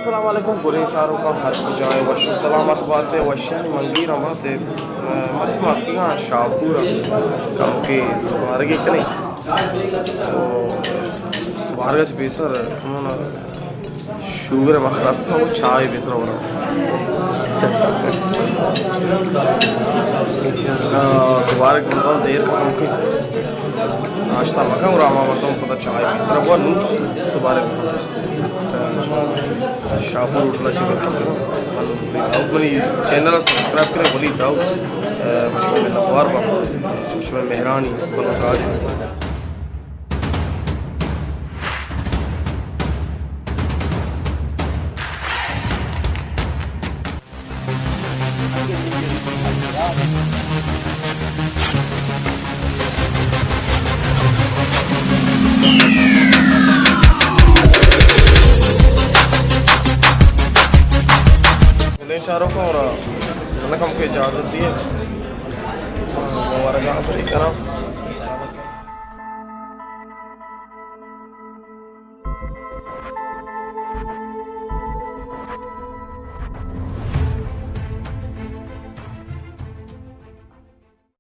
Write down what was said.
السلام علیکم، گلیں چاروکاں، ہر کجا ئے وش و سلامت بات ئے، وشیانی منگیر ہم بات ئے۔ مرچی ما اتکگاں شاہپور ءَ، کمکے سبارگے کنیں۔ تو سبارگ ءَ چہ پیسر من شوگر مخلص تھا، وہ چائے پیسر ہو رہا۔ آ، سبارگ مردم دیر کا کمکے ناشتہ مکن اور ہما مردم پتہ چائے پیسر ہوا نو سبارگ۔ شاہپور ہوٹل ءَ چہ بلکل۔ منی چینل ءَ سبسکرائب کریں، ولی داؤ، اے، شمئے منتوار باں، شمئے مہرانی بلوچ راج۔ گلیں چاروکاں، اور من کمکے اجازت دیے، ورگاں پری کناں۔